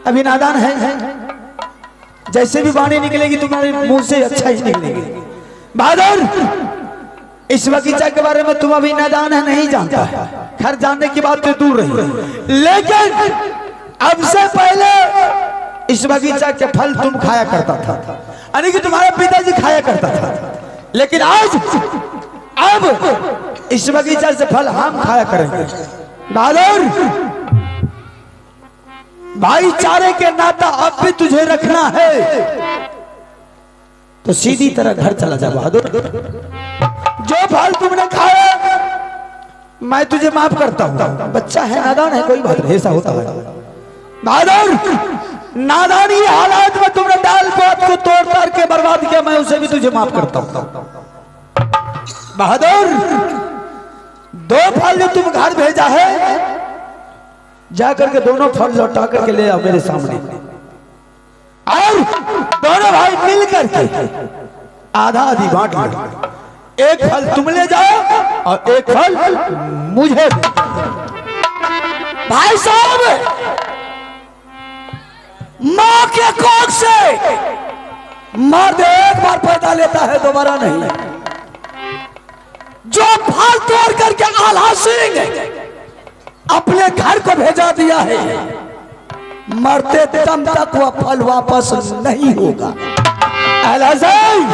अभी नादान है, जैसे भी वाणी निकलेगी तुम्हारे मुंह से अच्छा ही निकलेगी। बहादुर, इस बगीचा के बारे में तुम अभी नादान है, नहीं जानता है, खैर जानने की बात तो दूर रही, लेकिन अब से पहले इस बगीचा के फल तुम खाया करता था, यानी कि तुम्हारे पिताजी खाया करता था, लेकिन आज अब इस बगीचा से फल हम खाया करेंगे। बहादुर, भाईचारे के नाता अब भी तुझे रखना है तो सीधी तरह घर चला जा। बहादुर, जो फल तुमने खाया मैं तुझे माफ करता हूं, बच्चा है, नादान है, कोई बात नहीं, ऐसा होता है। बहादुर, नादानी हालात में तुमने दाल भात को तोड़ ताड़ के बर्बाद किया, मैं उसे भी तुझे माफ करता हूं। बहादुर, दो फल जो तुम घर भेजा है, जाकर के दोनों फल लौटा करके ले आओ मेरे सामने, और दोनों भाई मिल करके आधा आधी बांट लो, एक फल तुम ले जाओ और एक फल मुझे दे। भाई साहब, मां के कोख से मर्द एक बार पैदा लेता है, दोबारा नहीं। जो फल तोड़ करके आल्हा सिंह अपने घर को भेजा दिया है, मरते दम तक वह फल वापस नहीं होगा। आल्हा सिंह,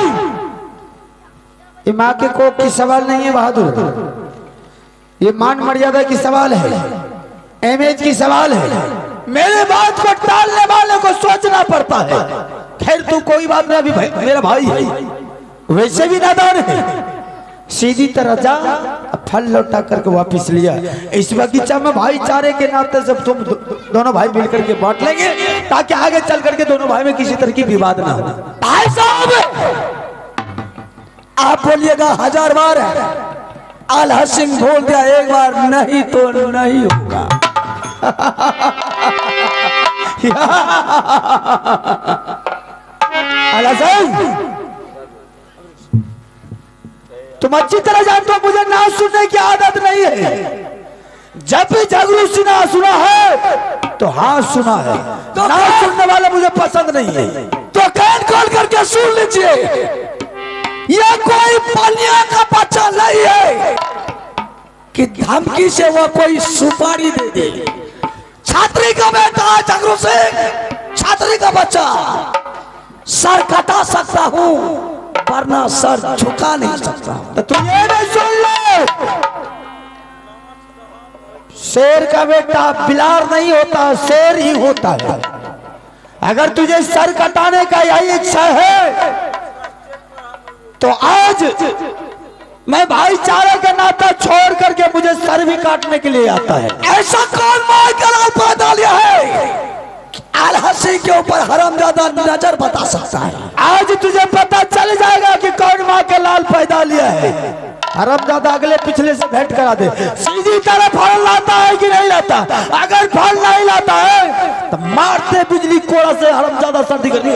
ये मां के कोख की सवाल नहीं है बहादुर, ये मान मर्यादा की सवाल है, इमेज की सवाल है। मेरे बात को टालने वाले को सोचना पड़ता है। खैर तू कोई बात नहीं, अभी मेरा भाई है, वैसे भी नादान है, सीधी तरह जा, फल लौटा करके वापस लिया। इस बगीचा में भाईचारे के नाते सब तुम दोनों भाई मिलकर के बांट लेंगे, ताकि आगे चल करके दोनों भाई में किसी तरह की विवाद ना हो। भाई साहब, आप बोलिएगा हजार बार आल्हा सिंह बोल दिया, एक बार नहीं तो नहीं होगा। आल्हा सिंह, तुम अच्छी तरह जानते हो मुझे ना सुनने की आदत नहीं है। जब भी झगड़ू सुना सुना है तो हाँ सुना है, तो ना सुनने वाला मुझे पसंद नहीं है। तो कान खोल करके सुन लीजिए, यह कोई पनिया का बच्चा नहीं है कि धमकी से वह कोई सुपारी दे दे। छात्री का बेटा है झगड़ू सिंह, छात्री का बच्चा, सर कटा सकता हूं वरना सर झुका नहीं सकता। तो तुम ये नहीं सुन लो, शेर का बेटा बिलार नहीं होता, शेर ही होता है। अगर तुझे सर कटाने का यही इच्छा है तो आज मैं भाईचारे का नाता छोड़ करके मुझे सर भी काटने के लिए आता है। ऐसा कौन मार कर पैदा लिया है आल्हा सिंह के ऊपर हरामजादा नजर बता सकता है? आज तुझे पता चल जाएगा कि कौन माँ के लाल पैदा लिया है। हरामजादा अगले पिछले से भेंट करा दे। सीधी तरह फल लाता है कि नहीं लाता? अगर फल नहीं लाता है तो मारते बिजली कोड़ा से हरामजादा सर्दी कर दी।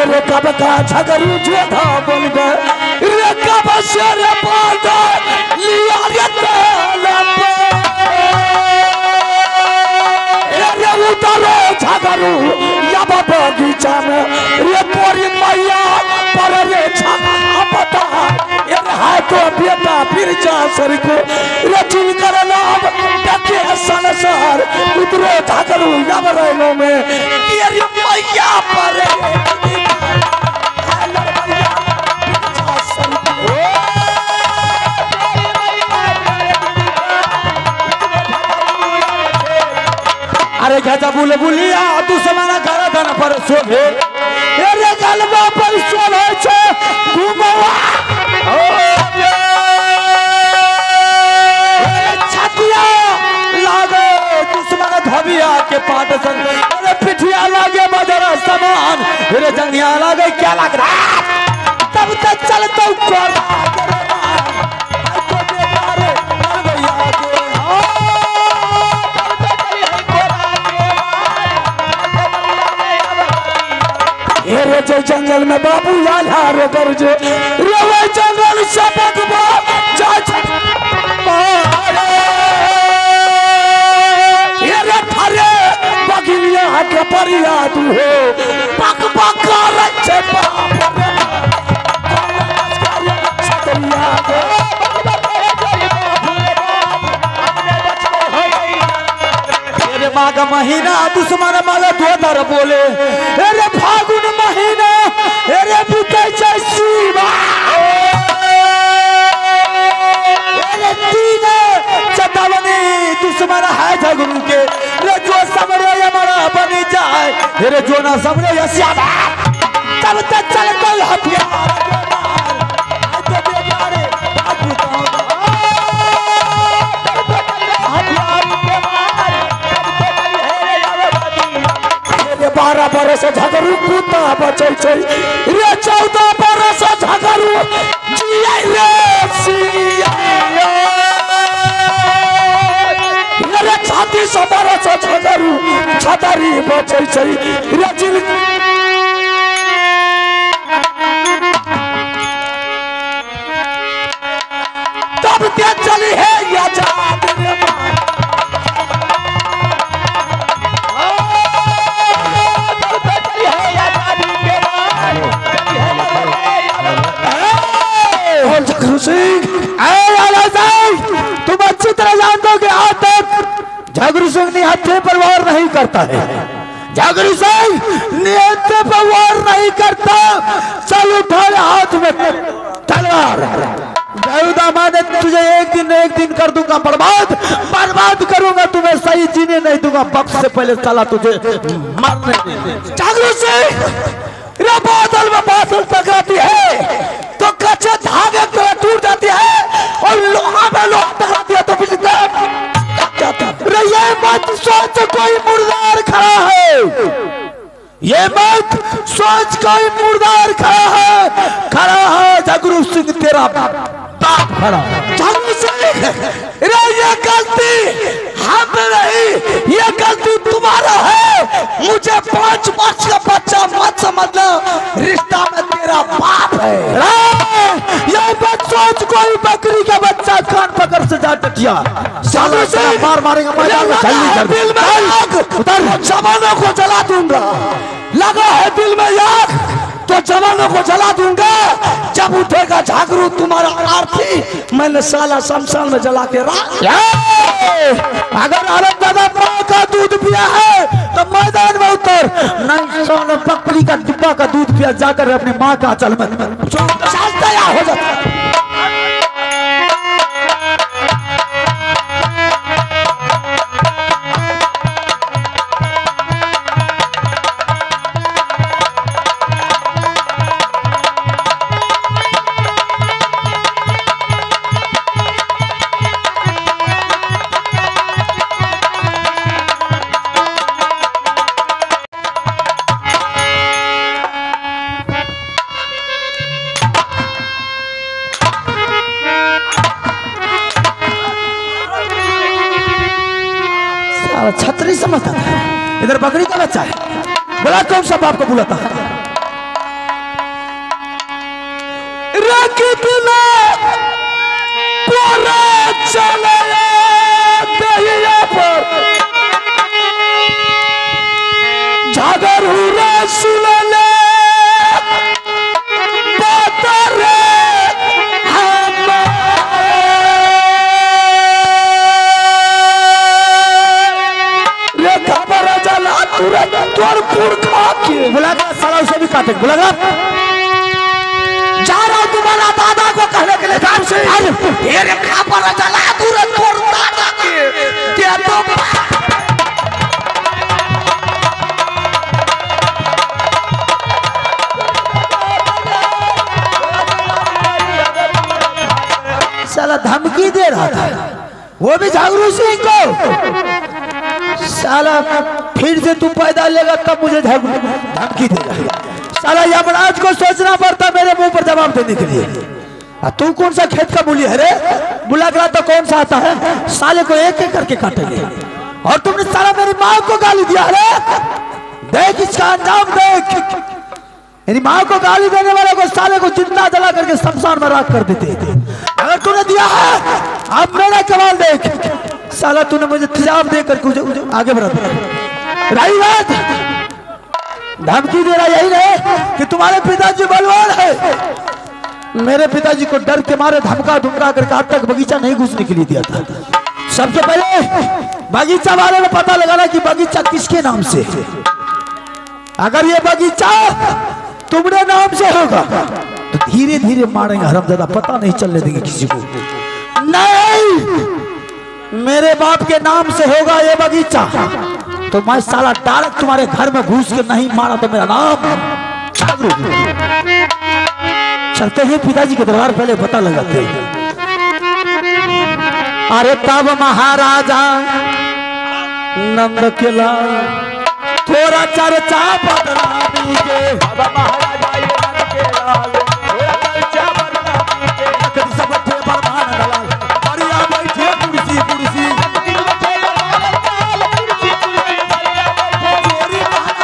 रे कब का झगड़ू जोधा बन गए, रे कब शेर बांधा लिया रे तेल पे, रे उतरो झगड़ू या बगीचा में, रे तोरी मैया पर रे छा पता ये है तो बेटा फिर जा सर को, रे जिनकर नाम डके संसार, उतरो झगड़ू या बरैलो में, रे मैया पर अरे गजा बुल बुलिया दुश्मन गर्दन पर शोभे, अरे गलबा पर शोभे छे घुमवा, छतिया लागे दुश्मन धोबिया के पाट संग, अरे पिठिया लागे मजरा समान, अरे जंगिया लागे क्या लग रहा, तब तक चलता रे जंगल में बाबू लाल हारो गरजे, रे जंगल से बगवा जा छतरिया तू हो पक पक रचे बाप रे छतरिया अरे माघ महीना दुश्मन माला धोधर बोले अरे फागुन महीना अरे बिकै छै शिवा अरे तीन चेतावनी दुश्मन है झगड़ू के रे जो समरे हमारा बन जाए अरे जो ना समरे ये श्यामा तब तक चलते हथियार 12 बरस झगड़ू कुत्ता बचै छै रे 14 बरस झगड़ू जियै रे सिया रे 36 बरस झगड़ू छतरी बचै छै रे जिल तब ते चली है आजाद रे तुम अच्छी तरह जानते हो कि आज तक झगड़ू सिंह निहत्थे पर वार नहीं करता है। झगड़ू सिंह निहत्थे पर वार नहीं करता। चल उठा हाथ में तलवार, मैंने तुझे एक दिन कर दूंगा बर्बाद, बर्बाद करूंगा तुम्हें, सही जीने नहीं दूंगा। वक्त से पहले साला तुझे मरने। झगड़ू सिंह रे बादल में बादल टकराती है तो कच्चे धागे तरह टूट जाती है और लोहा में लोहा टकराती है तो बिजली जाता है। ये मत सोच कोई मुर्दार खड़ा है, ये मत सोच कोई मुर्दार खड़ा है, खड़ा है झगड़ू सिंह तेरा बाप खड़ा। झगड़ू सिंह रे ये गलती हम नहीं, ये गलती तुम्हारा है। मुझे 5 वर्ष का बच्चा मत समझना, रिश्ता में तेरा बाप है। ये मत सोच कोई बकरी का बच्चा कान पकड़ से जा टटिया। झगड़ू सिंह मार मारेगा दिल में आग, जवानों को जला दूंगा। लगा है दिल में आग तो जवानों को जला दूंगा। जब उठेगा झागरू तुम्हारा आरती, मैंने साला शमशान में जला के राख। अगर आलम दादा माँ का दूध पिया है तो मैदान में उतर, नहीं सोने बकरी का डिब्बा का दूध पिया जाकर अपनी माँ का आंचल में तैयार हो जाता। छतरी समझता था, इधर बकरी का बच्चा है। बोला कौन सा बाप को बुलाता है? झगड़ू रे सुन ले बात रे बुला साला उसे भी काटे। बुला जा रहा हूं तुम्हारा दादा को कहने के लिए काम से खबर जला तुरंत तोर दादा के तो साला धमकी दे रहा था, वो भी झगड़ू सिंह को। साला फिर से तू पैदा लेगा तब मुझे धमकी देगा। साला यमराज को सोचना पड़ता मेरे मुंह पर जवाब देने के लिए। तू कौन सा खेत का मूली है रे? बुला करा तो कौन सा आता है? साले को एक एक करके काटेंगे। और तुमने साला मेरी माँ को गाली दिया रे, देख इसका अंजाम देख। मेरी माँ को गाली देने वाले को साले को जिंदा जला करके शमशान में राख कर देते। अगर तूने दिया है अब मेरा कमाल देख। साला तूने मुझे तेजाब दे करके आगे बढ़ा। रही बात धमकी दे रहा यही नहीं कि तुम्हारे पिताजी बलवान है। मेरे पिताजी को डर के मारे धमका धमका करके आज तक बगीचा नहीं घुसने के लिए दिया था। सबसे पहले बगीचा वाले ने पता लगाना कि बगीचा किसके नाम से। अगर ये बगीचा तुम्हारे नाम से होगा तो धीरे धीरे मारेंगे हरामजादा, पता नहीं चलने देंगे किसी को। नहीं, मेरे बाप के नाम से होगा ये बगीचा तो मैं साला डायरेक्ट तुम्हारे घर में घुस के नहीं मारा तो मेरा नाम। चलते हैं पिताजी के दरबार, पहले पता लगाते हैं। अरे तब महाराजा नंद के लाल थोड़ा चर्चा बदनामी के, महाराजा नंद के लाल थोड़ा चर्चा बदनामी के, सब बैठे बरमान लाल बढ़िया बैठे कुर्सी कुर्सी, चोरी कहना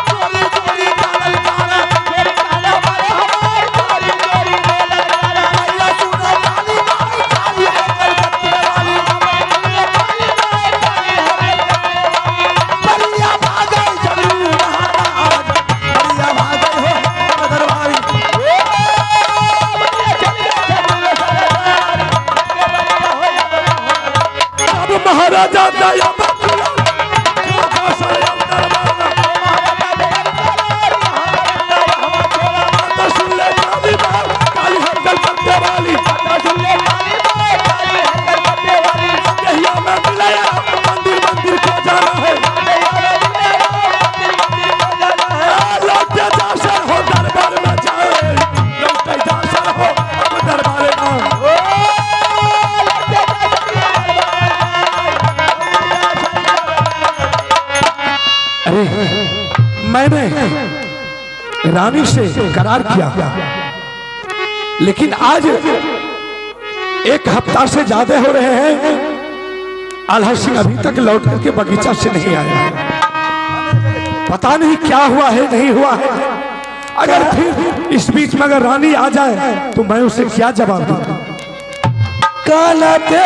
चोरी चोरी कानल काना, चोरी काना मारे हमार चोरी चोरी मेला काना, मैया सुनो काली माई काली है कलकत्ते वाली, काली माई काली है कलकत्ते वाली, बढ़िया भागे जगरू महाराज, बढ़िया भागे हो दरबारी, बढ़िया चल गए जगरू सरदार, अब महाराजा दया मैंने रानी से करार किया, लेकिन आज एक हफ्ता से ज्यादा हो रहे हैं, आल्हा सिंह अभी तक लौट करके बगीचा से नहीं आया है। पता नहीं क्या हुआ है, नहीं हुआ है। अगर फिर इस बीच में अगर रानी आ जाए तो मैं उसे क्या जवाब दूं? काला ते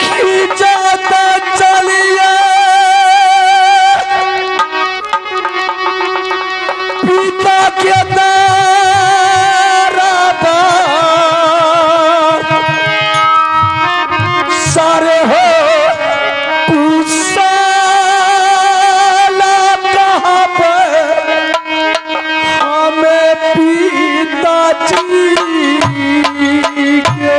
खींचता चलिए पिता के दरबार, सारे हो कुशाला कहाँ पर हमें पिताजी के।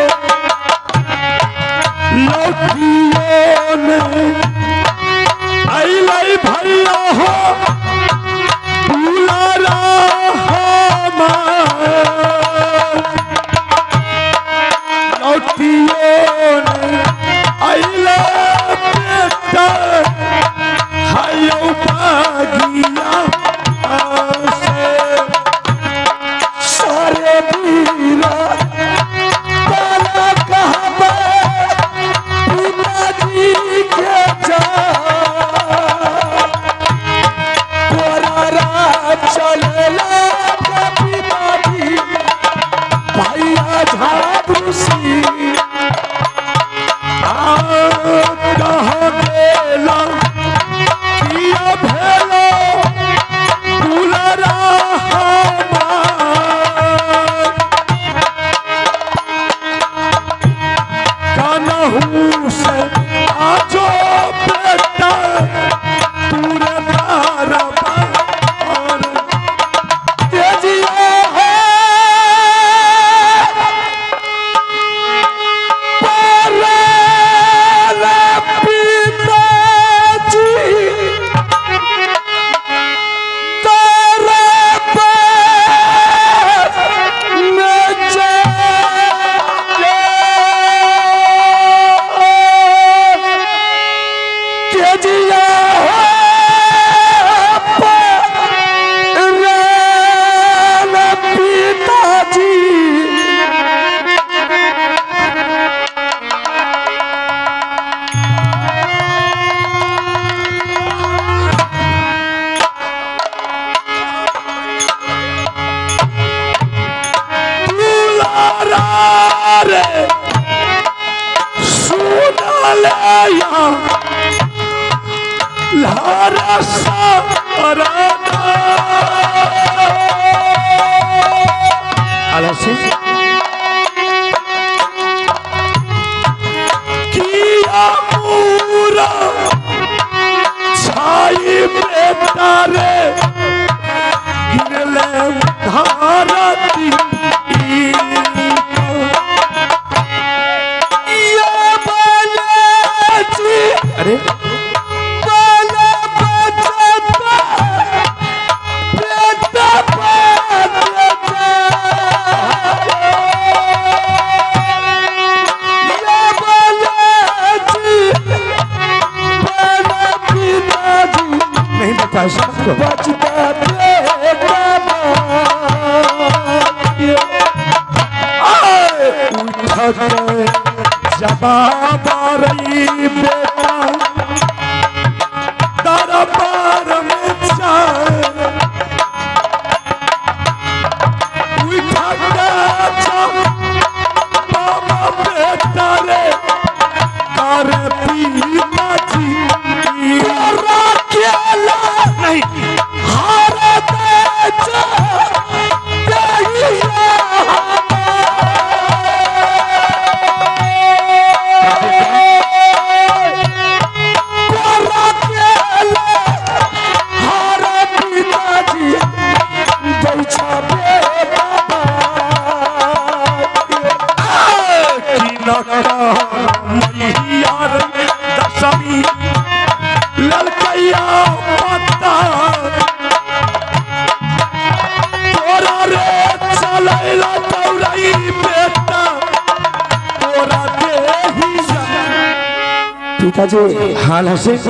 आल्हा सिंह किया पूरा छाई बेटा रे गिरले धारती ये बोले जी अरे बोले बचता बेटा बचता ये बोले जी बोले पिताजी नहीं बता सकते। बचता बेटा उठ के जवाब रही बेटा दरबार में जाए उठ के जवाब बेटा रे कर पिताजी केला नहीं दशमी ललकैया पत्ता तोरा रे चलैला तौरई बेटा तोरा देही पिताजी हाँ आल्हा सिंह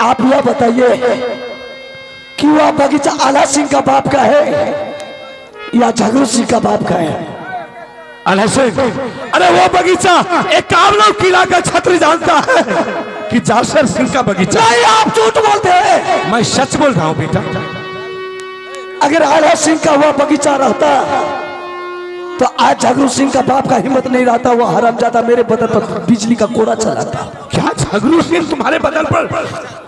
आप यह बताइए कि वह बगीचा आला सिंह का बाप का है या झगरू सिंह का बाप का है? आल्हा सिंह अरे वो बगीचा एक कावलो किला का छत्र जानता है कि जासर सिंह का बगीचा। नहीं, आप झूठ बोलते हैं। मैं सच बोल रहा हूँ बेटा। अगर आला सिंह का वह बगीचा रहता तो आज झगरू सिंह का बाप का हिम्मत नहीं रहता, वह हरामजादा मेरे बदन पर बिजली का कोड़ा चलाता। क्या झगरू सिंह तुम्हारे बदन पर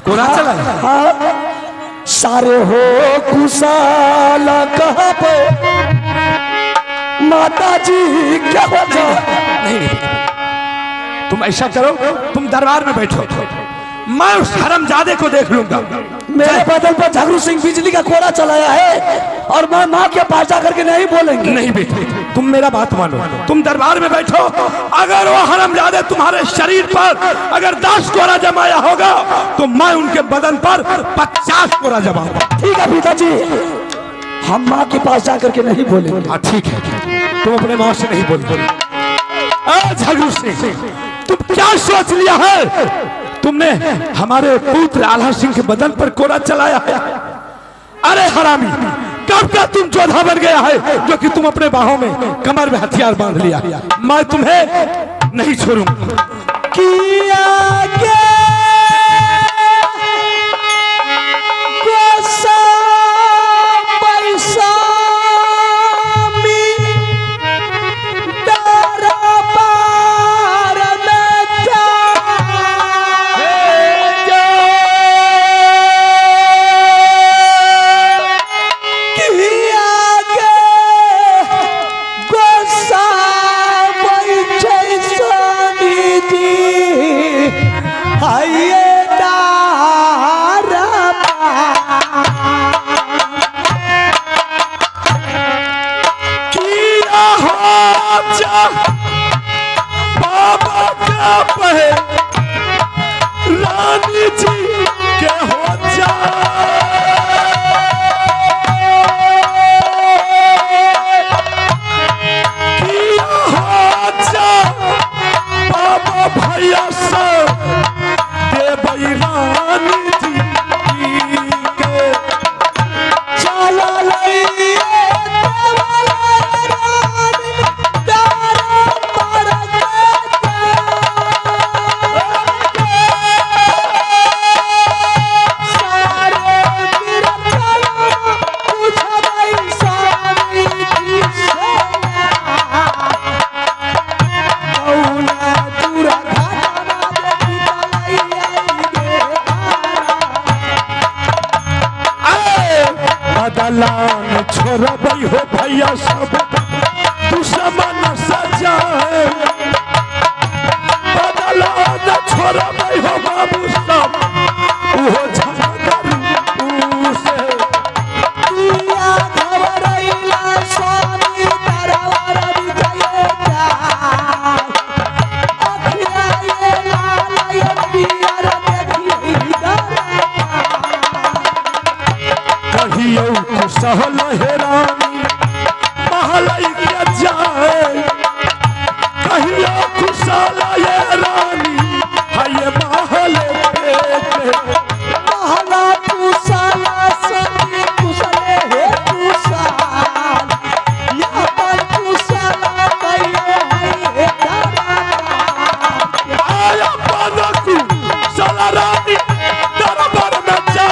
कोड़ा चला? हाँ, सारे हो कुशाला कहाँ पे माता जी क्या वजह? नहीं नहीं, तुम ऐसा करो, तुम दरबार में बैठो, मैं उस हरामजादे को देख लूंगा। मेरे बदन पर झगरू सिंह बिजली का कोड़ा चलाया है और मैं माँ के पास जाकर के नहीं बोलेंगे। नहीं बेटे, तुम मेरा बात मानो, तुम दरबार में बैठो। अगर वो हरामजादे तुम्हारे शरीर पर अगर 10 कोड़ा जमाया होगा तो मैं उनके बदन पर 50 कोड़ा जमाऊंगा। ठीक है पिताजी, हम माँ के पास जाकर के नहीं बोलेंगे। हाँ ठीक है, तुम अपने माँ से नहीं बोल। झगरू सिंह, तुम क्या सोच लिया है? तुमने हमारे पुत्र आल्हा सिंह के बदन पर कोड़ा चलाया है। अरे हरामी, कब का तुम जोधा बन गया है जो कि तुम अपने बाहों में कमर में हथियार बांध लिया। मैं तुम्हें नहीं छोड़ूंगा। किया के गोसा पैसा दरबार में जा किया के गोसा बैठे स्वामी जी आइए किया हो जा बाबा का पहे रानी जी के हो जा किया हो जा बाबा भैया सब देवई रानी जी के चला लइए कुशाला ये रानी है महल पे महला कुशाला सती कुशले हे कुशाल या पर कुशाला कइले है हे दरबार। आया पानकू साला रानी दरबार में जा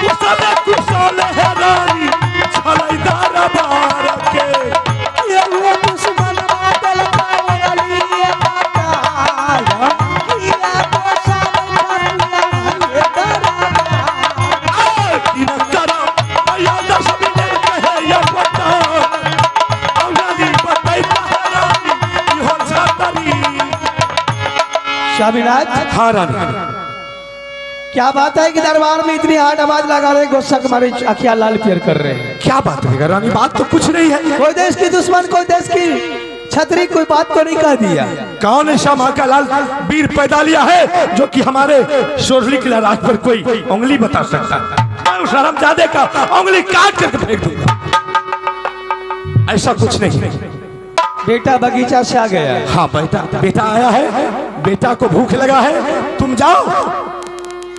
कुशले कुशले हे रानी छलै दरबार के ये वो दुश्मन बादल पावली माता किया कुशाल हे दरबार। आ की न करा आया दस मिनट कहे या बता औरानी बताई रानी इहो छतरी। स्वामीनाथ हाँ रानी क्या बात है कि दरबार में इतनी हार्ड आवाज लगा रहे हैं, गुस्सा के मारे अखियां लाल पियर कर रहे हैं। क्या बात है रानी, बात तो कुछ नहीं है। कोई देश की दुश्मन, कोई देश की छतरी, कोई बात तो नहीं कह दिया। कौन ऐसा माँ का लाल वीर पैदा लिया है जो कि हमारे सोरली किला राज पर कोई उंगली बता सकता है? मैं उस हरामजादे का उंगली काट करके फेंक दूंगा। ऐसा कुछ नहीं। बेटा बगीचा से आ गया। हाँ बेटा, बेटा आया है, बेटा को भूख लगा है, तुम जाओ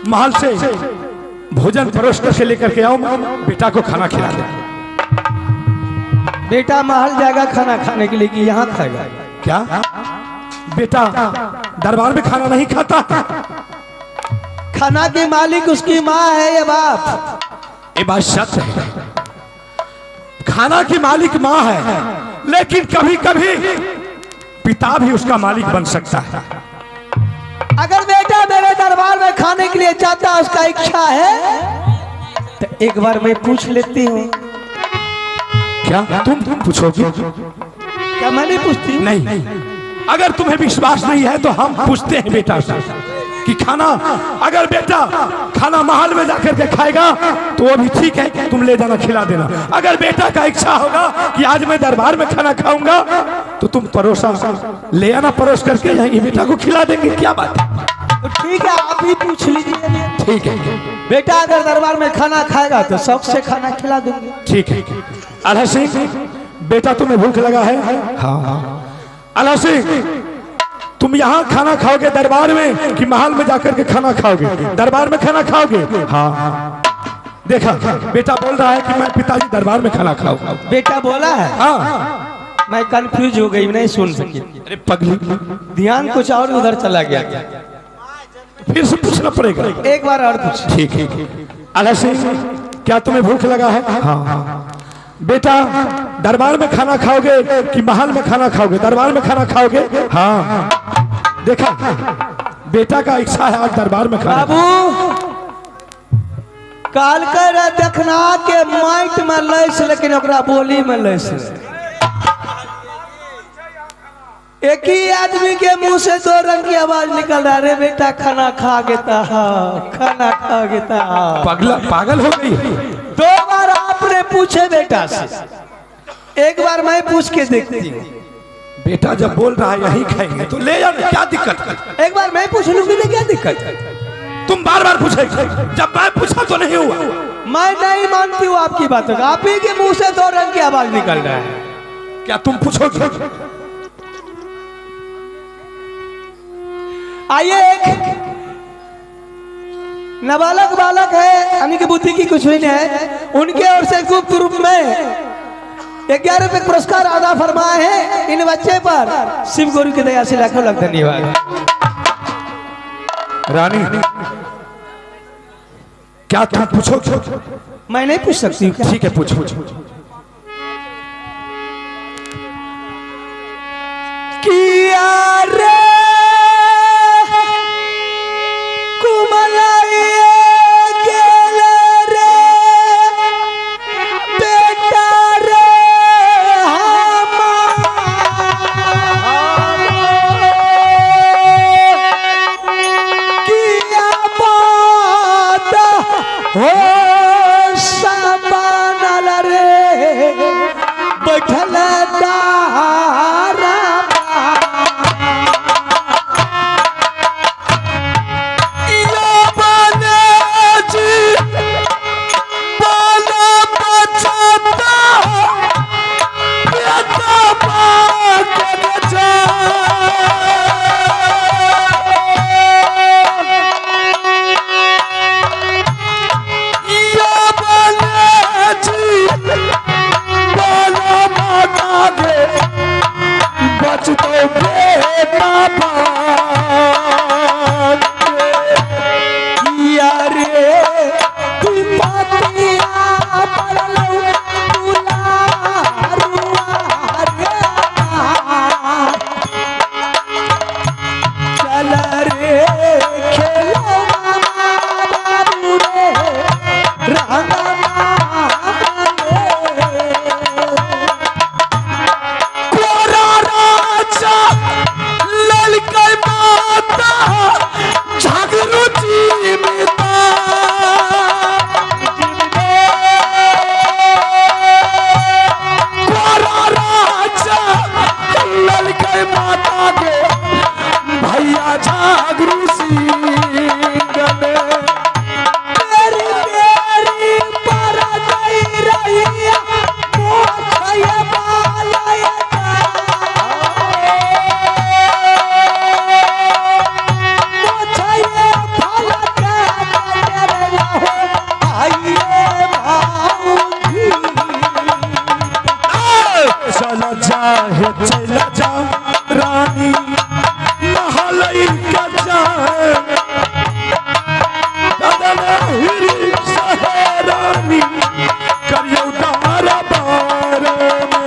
महल से भोजन परोस करके लेकर के आओ, बेटा को खाना खिला दे। बेटा महल जाएगा खाना खाने के लिए कि यहाँ खाएगा? क्या बेटा दरबार में खाना नहीं खाता? खाना के मालिक उसकी माँ है या बाप? ये बात सच है, खाना की मालिक माँ है, लेकिन कभी कभी पिता भी उसका मालिक बन सकता है। अगर बेटा मेरे दरबार में खाने के लिए जाता है, उसका इच्छा है, तो एक बार मैं पूछ लेती हूँ। क्या तुम पूछोगी? क्या मैं नहीं पूछती? नहीं, अगर तुम्हें विश्वास नहीं है तो हम पूछते हैं बेटा से कि खाना, अगर बेटा खाना महल में जाकर के खाएगा तो वो भी ठीक है, तुम ले जाना खिला देना। अगर बेटा का इच्छा होगा कि आज मैं दरबार में खाना खाऊंगा तो तुम परोसा ले आना, परोस करके यहीं बेटा को खिला देंगे। क्या बात है? तो ठीक है, आप ही पूछ लीजिए। ठीक है, बेटा अगर दरबार में खाना खाएगा तो सबसे खाना खिला दूंगी। ठीक है। अल्लाह सिंह बेटा तुम्हें भूख लगा है? हाँ हाँ। अल्लाह सिंह तुम यहाँ खाना खाओगे दरबार में कि महल में जाकर के खाना खाओगे? दरबार में खाना खाओगे? हाँ। देखा बेटा बोल रहा है कि मैं पिताजी दरबार में खाना खाऊंगा। बेटा बोला है? हाँ। मैं कंफ्यूज हो गई, नहीं सुन सकी। अरे पगली, ध्यान कुछ और उधर चला गया। फिर से पूछना पड़ेगा। एक बार और पूछ। ठीक है। अल्लाह सिंह क्या तुम्हें भूख लगा है? हाँ। बेटा दरबार में खाना खाओगे कि महल में खाना खाओगे? दरबार में खाना खाओगे? हाँ। देखा बेटा का इच्छा है आज दरबार में खाना। बाबू काल कर देखना के माइट में लैस, लेकिन ओकरा बोली में लैस। एक ही आदमी के मुंह से दो रंग की आवाज निकल रहा है। अरे बेटा खाना खा गेता, खाना खा गेता। पगला पागल हो गई। दो बार आपने पूछे बेटा से, एक बार मैं पूछ के देखती हूँ। बेटा जब बोल रहा है यही खाएंगे तो ले जाओ, क्या दिक्कत? एक बार मैं पूछ लूंगी तो क्या दिक्कत? तुम बार बार पूछेगी, जब मैं पूछा तो नहीं हुआ। मैं नहीं मानती हूँ आपकी बातों का, आप ही के मुंह से दो रंग की आवाज निकल रहा है। क्या तुम पूछोगे? आइए, एक नाबालक बालक है, यानी कि बुद्धि की कुछ भी नहीं है, उनके ओर से गुप्त रूप में 11 रुपए पुरस्कार अदा फरमाए हैं इन बच्चे पर। शिव गुरु की दया से लाखों लाख धन्यवाद। रानी क्या तुम पूछोगे? मैं नहीं पूछ सकती। ठीक है पूछो। किया रे बैठल दारा बचा चाहे चला जा रानी महलई का जाए रानी करियो तारा बार में।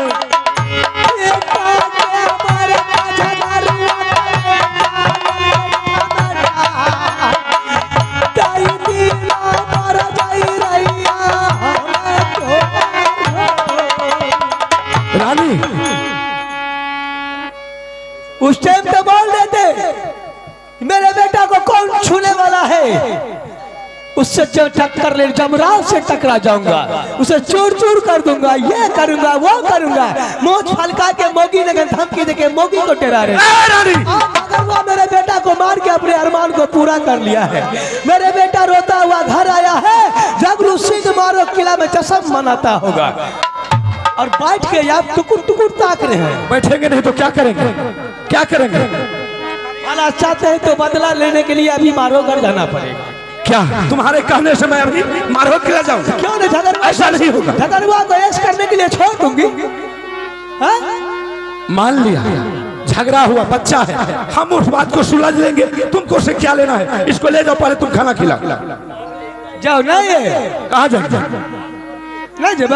रानी उस टाइम तो बोल देते मेरे बेटा को कौन छूने वाला है, उससे जो टक्कर ले जमराज से टकरा जाऊंगा, उसे चूर चूर कर दूंगा, ये करूंगा वो करूंगा। मोछ फलका के मोगी ने धमकी देके मोगी को डरा रहे। अगर वो मेरे बेटा को मार के अपने अरमान को पूरा कर लिया है, मेरे बेटा रोता हुआ घर आया है, जबरू सिंह मारो किला में जश्न मनाता होगा और बैठ के आप टुकुर टुकुर ताक रहे हैं। बैठेंगे नहीं तो क्या करेंगे, क्या करेंगे? वाला चाहते हैं तो बदला लेने के लिए अभी मारो घर जाना पड़ेगा। क्या तुम्हारे कहने से मैं अभी मारो किला जाऊं? क्यों नहीं? झगड़ुआ ऐसा नहीं होगा। झगड़ुआ को ऐश करने के लिए छोड़ दूंगी। हाँ? मान लिया झगड़ा हुआ, बच्चा है, हम उस बात को सुलझ लेंगे, तुमको से क्या लेना है? इसको ले जाओ, पहले तुम खाना खिला जाओ। नहीं है कहाँ जाए? नहीं जब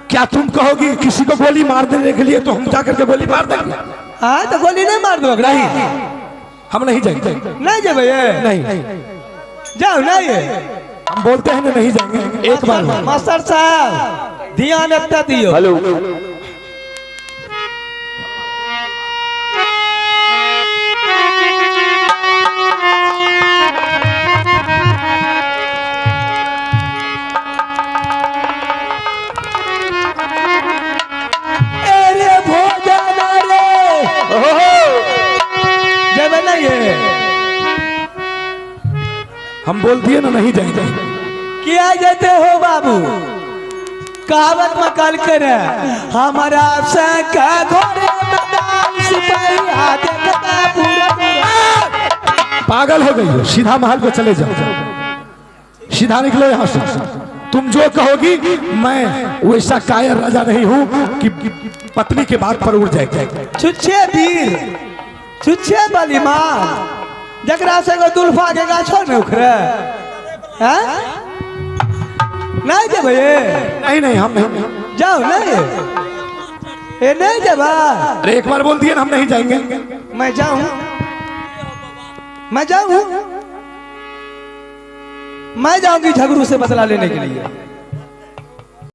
क्या तुम कहोगी किसी को गोली मार देने के लिए तो हम जाकर के गोली मार देंगे? हाँ तो गोली नहीं मार दो। नहीं हम नहीं जाएंगे। नहीं जब नहीं जाओ। नहीं हम बोलते हैं ना नहीं जाएंगे। एक बार मास्टर साहब ध्यान इतना दियो। हेलो अरे भोजन रे जब नहीं है हम बोल दिए ना नहीं जाएंगे। क्या जाते हो बाबू? कहावत में कल करे हमारा घोड़े पागल हो गई हो, सीधा महल को चले जाओ, सीधा निकलो यहाँ से। तुम जो कहोगी मैं वैसा कायर राजा नहीं हूँ कि पत्नी के बात पर उड़ जाए। छुच्छे वीर छुच्छे बलिमान जकरा से दुल्फा के गाछो न उखड़े। हैं नहीं जब नहीं नहीं हम नहीं जाओ। नहीं ए नहीं जब। अरे एक बार बोल दिए ना हम नहीं जाएंगे। मैं जाऊं, मैं जाऊं, मैं जाऊंगी झगड़ू से बदला लेने के लिए।